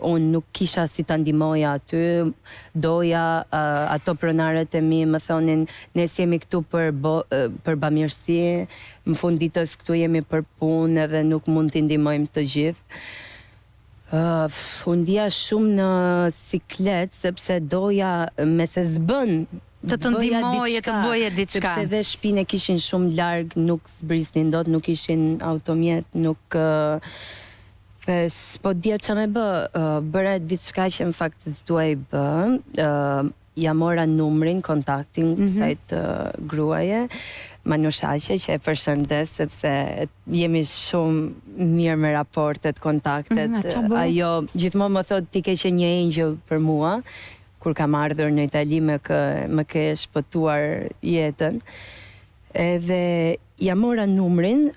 Unë nuk kisha si ta ndihmoja aty, doja, ato pronarët e mi më thonin ne s'jemi këtu për bo, për bamirësi, në fund ditës këtu jemi për punë edhe nuk mund t'i ndihmojmë të gjithë. Uh, u ndija shumë në siklet sepse doja me se s'bën të të ndihmoje, të bëje diçka. Sepse dhe shpinë e kishin shumë larg, nuk zbrisnin dot, nuk ishin automjet, nuk dhe s'po dija ça me bë. Bëra diçka që në fakt s'duhej bë. Ja mora numrin, kontaktin mm -hmm. kësaj të gruaje, Manushaqe, që e përshëndes sepse jemi shumë mirë me raportet, kontaktet. Mm -hmm, Ajo gjithmonë më thotë ti ke qenë një engjëll për mua kur kam ardhur në Itali më kë më ke shpëtuar jetën. Edhe ja mora numrin,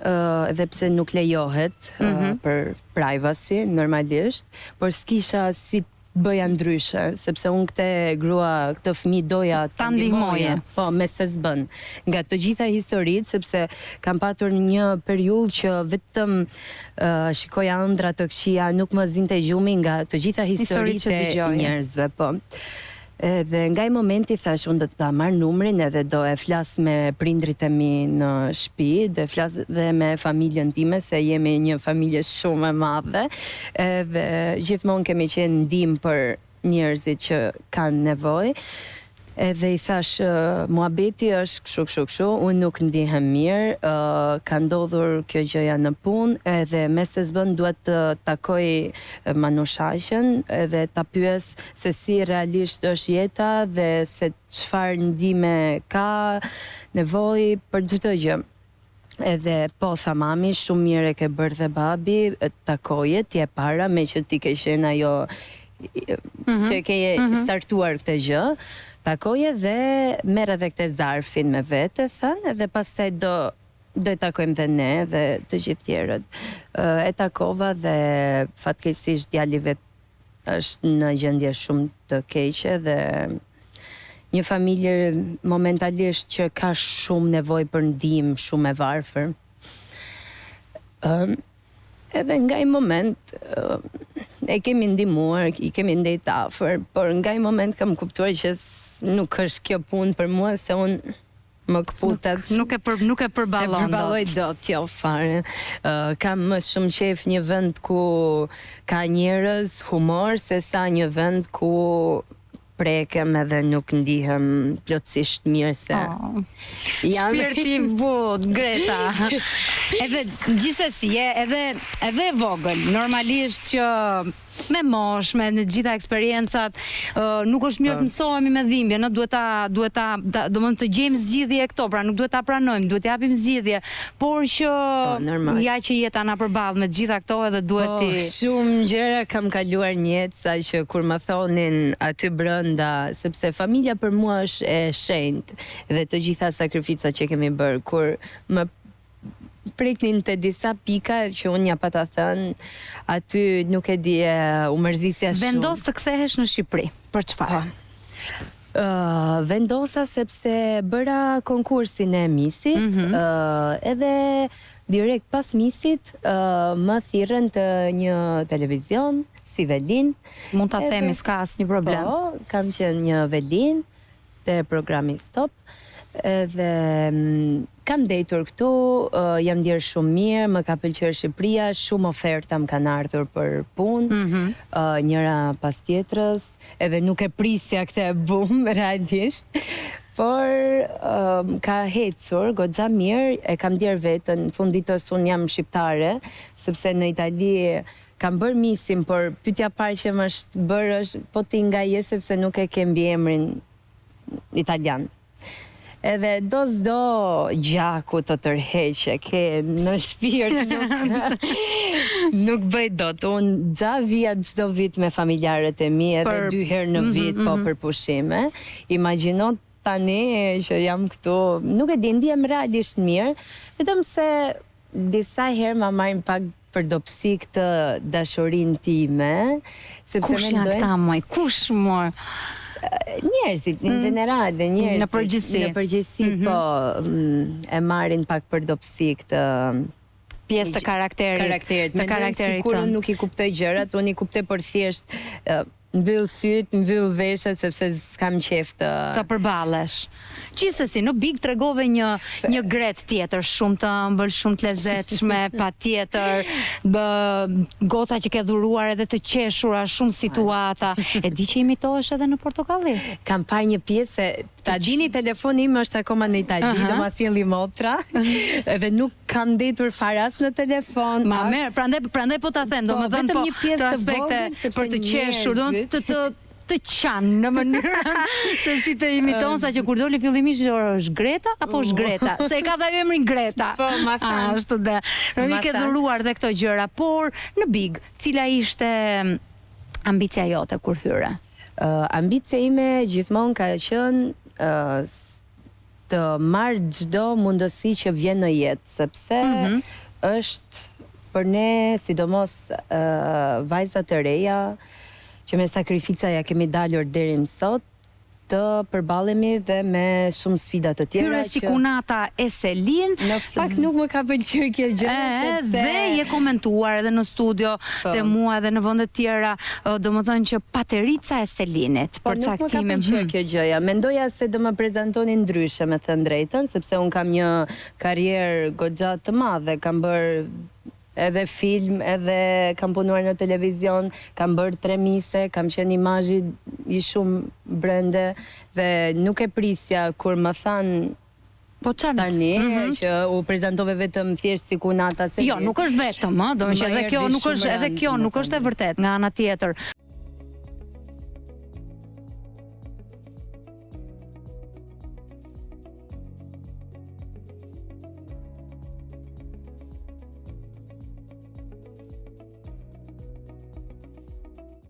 edhe pse nuk lejohet mm -hmm. për privacy normalisht, por s'kisha si të bëja ndryshe, sepse unë këtë grua, këtë fëmijë doja ta ndihmoja. Po, me se s'bën. Nga të gjitha historitë, sepse kam patur një periudhë që vetëm shikoja ëndrra të këqija, nuk më zinte gjumi nga të gjitha historitë e njerëzve, po. Edhe nga ai momenti thash unë do ta marr numrin edhe do e flas me prindrit e mi në shtëpi, do e flas dhe me familjen time se jemi një familje shumë e madhe, edhe gjithmonë kemi qenë ndihmë për njerëzit që kanë nevojë. Edhe i thash muhabeti është kështu kështu kështu, unë nuk ndihem mirë, ka ndodhur kjo gjëja në punë edhe me se s'bën dua të takoj Manushaqen edhe ta pyes se si realisht është jeta dhe se çfarë ndihme ka nevojë për çdo gjë. Edhe po tha mami, shumë mirë e ke bërë dhe babi, takoje ti e para meqë ti ke qenë ajo mhm. që ke mm -hmm. startuar këtë gjë, takoje dhe merr edhe këtë zarfin me vete, thanë, edhe pastaj do do e takojmë dhe ne dhe të gjithë tjerët. E takova dhe fatkeqësisht djali vet është në gjendje shumë të keqe dhe një familje momentalisht që ka shumë nevojë për ndihmë, shumë e varfër. Ëm edhe nga ai moment e kemi ndihmuar, i kemi ndejt afër, por nga ai moment kam kuptuar që nuk është kjo punë për mua se unë Më këputet. Nuk, nuk e për, nuk e përballon dot. Përballoj dot, jo fare. Uh, kam më shumë qejf një vend ku ka njerëz, humor, se sa një vend ku prekem edhe nuk ndihem plotësisht mirë se oh. jam shpirti i butë Greta. edhe gjithsesi je edhe edhe e vogël, normalisht që me moshë, me të gjitha eksperiencat, nuk është mirë të po. mësohemi me dhimbjen, ë duhet ta duhet ta, domethënë të gjejmë zgjidhje këto, pra nuk duhet ta pranojmë, duhet të japim zgjidhje, por që po, ja që jeta na përball me të gjitha këto edhe duhet po, ti shumë gjëra kam kaluar në jetë sa që kur më thonin aty brenda, sepse familja për mua është e shenjtë dhe të gjitha sakrificat që kemi bërë, kur më preknin te disa pika që unë ja pata thënë, aty nuk e di, u mërzisja shumë. Vendos të kthehesh në Shqipëri, për çfarë? Po. Uh, vendosa sepse bëra konkursin e Misit, mm -hmm. uh, edhe direkt pas Misit uh, më thirrën te një televizion si Velin. Mund ta themi, s'ka asnjë problem. Po, kam qenë një Velin te programi Stop. Edhe kam ndejtur këtu, jam ndjerë shumë mirë, më ka pëlqyer Shqipëria, shumë oferta më kanë ardhur për punë, mm -hmm. njëra pas tjetrës, edhe nuk e prisja këtë boom realisht. Por um, ka ecur goxha mirë, e kam ndjerë veten, në fund ditës unë jam shqiptare, sepse në Itali kam bërë misin, por pyetja e parë që më është bërë është po ti nga je sepse nuk e ke mbiemrin italian. Edhe do s'do gjaku të tërheq e ke në shpirt nuk nuk bëj dot. Unë xha vija çdo vit me familjarët e mi edhe për... dy herë në mhm, vit mm -hmm. po mhm. për pushime. Imagjino tani që jam këtu, nuk e di, ndihem realisht mirë, vetëm se disa herë ma marrin pak për dobësi këtë dashurinë time, sepse Kush janë këta moj? Kush moj? Njerëzit në mm. general, njerëzit në përgjithësi. Në përgjithësi mm -hmm. po mm, e marrin pak për dobësi këtë. Pjesë të karakterit. Karakterit. Të karakterit. Sikur unë nuk i kuptoj gjërat, unë i kuptoj por thjesht mbyll sytë, mbyll veshët sepse s'kam qejf të të përballesh. Gjithsesi, në Big tregove një një Gretë tjetër, shumë të ëmbël, shumë të lezetshme, patjetër, bë goca që ke dhuruar edhe të qeshura, shumë situata. E di që imitohesh edhe në Portokalli? Kam parë një pjesë se Ta dini telefoni im është akoma në Itali, uh -huh. do ma sjelli motra. Edhe nuk kam ndenjtur fare as në telefon. Ma as... merr, prandaj prandaj po ta them, po, domethënë po një pjesë të aspekte për të qeshur, do të të të qan në mënyrën se si të imiton sa që kur doli fillimisht ore është Greta apo është Greta se e ka dhe ajo emrin Greta po ma thanë ashtu dhe do i ke dhuruar dhe këto gjëra por në Big cila ishte ambicia jote kur hyre Uh, ambicia ime gjithmonë ka qenë uh, të marr çdo mundësi që vjen në jetë, sepse mm -hmm. është për ne, sidomos uh, vajzat e reja, që me sakrifica ja kemi dalur deri më sot, të përballemi dhe me shumë sfida të tjera. Hyre si kunata e Selin. Në fakt nuk më ka pëlqyer kjo gjë sepse dhe je komentuar edhe në studio po. te mua edhe në vende të tjera, domethënë që paterica e Selinit po, përcaktimin. Nuk më ka pëlqyer hmm. kjo gjëja. Mendoja se do më prezantonin ndryshe, me thënë drejtën, sepse unë kam një karrierë goxha të madhe, kam bërë edhe film, edhe kam punuar në televizion, kam bërë tre mise, kam qenë imazhi i shumë brende dhe nuk e prisja kur më thanë Po çfarë? Tani mm -hmm. që u prezantove vetëm thjesht si kunata se Jo, nuk është vetëm, ë, domethënë edhe kjo nuk është edhe kjo nuk është e vërtetë nga ana tjetër.